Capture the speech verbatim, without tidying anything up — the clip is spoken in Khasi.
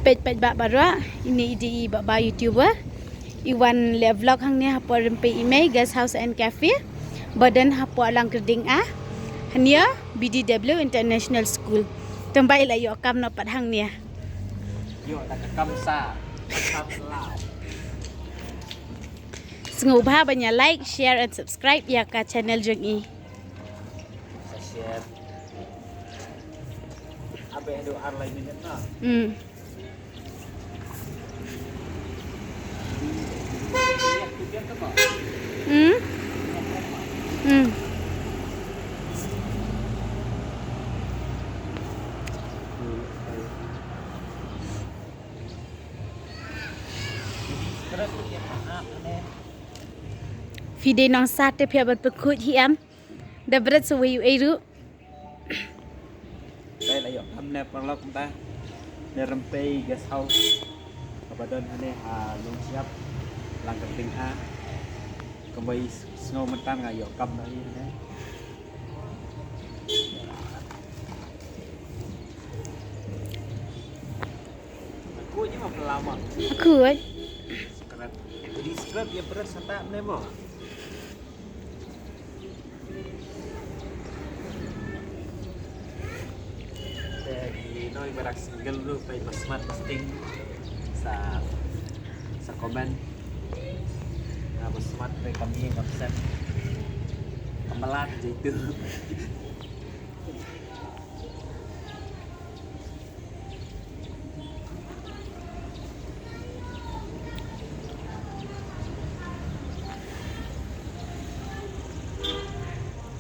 Peit peit ba baroh, ine i dei i ba ba YouTuber. I wan leh vlog hangne hapoh Rympei i mei Guest House and Cafe. Ba don hapoh Langkyrding A. Hangne B D W International School. Tang ba i la ïoh kam noh pat hangne. Ïoh da ka kam sa. Kam sa. Sngewbha ban ïa like, share and subscribe ïa ka channel jong i. Sa share. Abe haduh ar lai minit na. Hmm. Hmm. Hmm. Phi dei nongsa te phi hap ban pynkhuid hi em. Da bret sa wei u ei ruh. Peit la ïoh kam ne paralok mynta. Ne Rympei Guest House. Kaba don hangne ha Lungsiap Langkyrding A. Kumba i sngew mynta nga ïoh kam noh hi hangne. Aku je ma pelama. Aku ai. Skret. Jadi skret ïa bret sata ne mo. Te i noi barak single ruh peit ba smat ba sting sa sa comment. Nga ba smat peit kami ngam sem. Kamalat je itu.